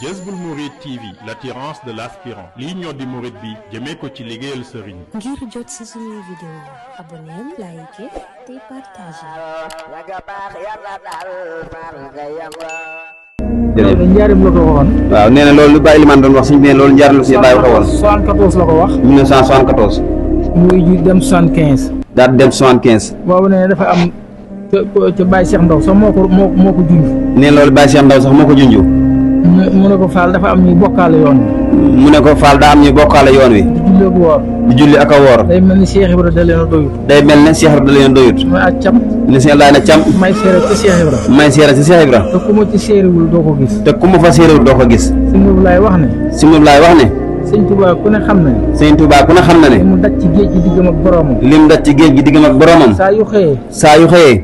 Jazboul Mouride TV, l'attirance de l'aspirant. lii ñoo di Mouride bi jëmee ko ci liggéeyal sëriñ. ngir jot si suñuy vidéo abonneel like te partage. njaarim la ko waxoon. waaw nee na loolu lu Baye Limane doon wax suñu nee loolu njaarim la si Baye waxoon. 74 la ko wax. 1974. muy dem 75. daal dem 75. boobu nee na dafa am ca Baye Cheikh Ndaw sax moo ko junj. nee loolu Baye Cheikh Ndaw sax moo ko junj. mu ne ko Fall dafa am ñuy bokkaale yoon wi. mu ne ko Fall daa am ñuy bokkaale yoon wi. di julli ak woor. di julli ak a woor. day mel ni Cheikh Ibra da leen a doyut. day mel ne Cheikh Ibra da leen a doyut. mooy ak cam. li seen laay na cam. may seere ca Cheikh Ibra. may seere ci Cheikh Ibra. te ku ma ci séerewul doo ko gis. te ku ma fa séerewul doo ko gis. sëñ boobu laay wax ne. si moom laay wax ne. sëñ Touba ku ne xam na ne. sëñ Touba ku ne xam na ne. li mu daj ci géej gi diggam ak boromam. lim daj ci géej gi diggam ak boromam. saa yu xëyee.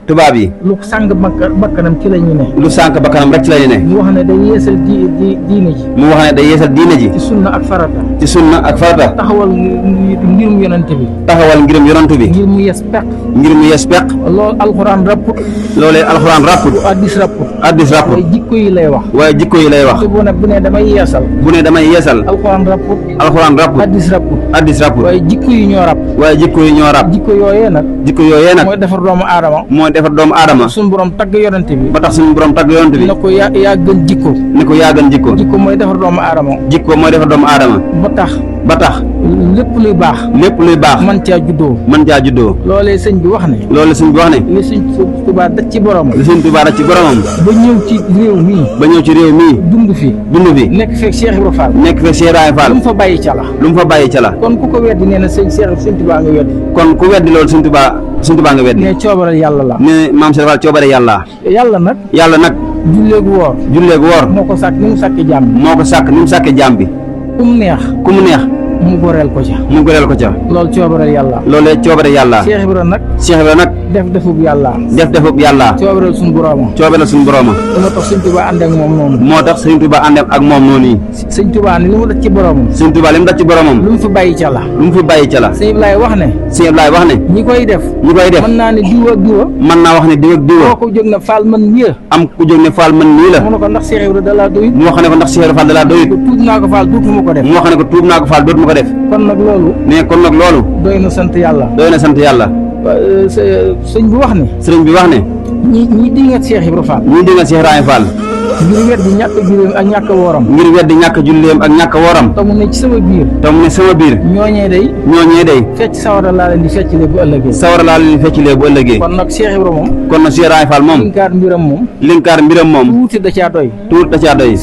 tubaab yi. lu sànq bakkanam ci la ñu ne. lu sànq bakkanam rek ci la ñu ne. mu wax ne day yeesal diine ji. mu wax ne day yeesal diine ji. ci sunna ak farata. ci sunna ak farata. taxawal ngirum yonante bi. taxawal ngirum yonante bi. ngir mu yes peq. ngir mu yes peq. loolu alxuraan rapput. loolee alxuraan rapput. addis rapput. addis rapput. waaye jikko yi lay wax. waaye jikko yi lay wax. bu ne damay yeesal. bu ne damay yeesal. alxuraan rapput. alxuraan rapput. addis rapput. addis rapput. waaye jikko yi ñoo rapp. waaye jikko yi ñoo rapp. jikko yooyee nag. mooy defar doomu aadama. mooy defar doomu aadama. suñu borom tagg yonante bi. ba tax suñu borom tagg yonante bi. ne ko yaa gën jikko. ne ko yaa gën jikko. jikko mooy defar doomu aadama. jikko mooy defar doomu aadama. ba tax. lépp luy baax. man caa juddoo. loolee sëñ bi wax ne. li sëñ Tuubaa daj ci boromam. ba ñëw ci réew mii. dund fi. nekk fekk Cheikh Ibra Fall. lu mu fa bàyyi ca la. kon ku ko weddi nee na sëñ Tuubaa nga weddi. kon ku weddi loolu sëñ Tuubaa nga weddi. ne coobareel yàlla la. ne maam Cheikh Fall coobare yàlla. yàlla nag. julleegu woor. moo ko sàkk ni mu sàkkee jaam bi. ku mu neex. mu goreel ko ca. loolu coobareel yàlla. loolee coobare yàlla. Cheikh Ibra nag. def defub yàlla. coobareel suñu borooma. moo tax sëñ Tuubaa ànd ak moom noonu. sëñ Tuubaa ni li mu daj ci boroomam. lu mu fi bàyyi ca la. sëñ Ibrahima wax ne. ñi koy def. mën naa ne diw ak diwa. mën naa wax ne diw ak diwa. koo ko jóg na Fall man nii la. am ku jóg ne Fall man nii la. mu ne ko ndax Cheikh Ibra da laa doyut. mu wax ne ko ndax Cheikh Ibra Fall da laa doyut. tuub naa ko Fall dootuma ko def. mu wax ne ko tuub naa ko Fall dootuma ko def. kon nag loolu. doy na sant yàlla. sëñ bi wax ne. ñi dingat Cheikh Ibra Fall. ngir weddi ñàkk julleem ak ñàkk wooram. te mu ne ci sama biir. ñooñee day. fecc sawara laa leen di feccilee bu ëllëgee. kon nag Cheikh Ibra moom. Fall moom. linkaar mbiram moom. tuuti da caa doy.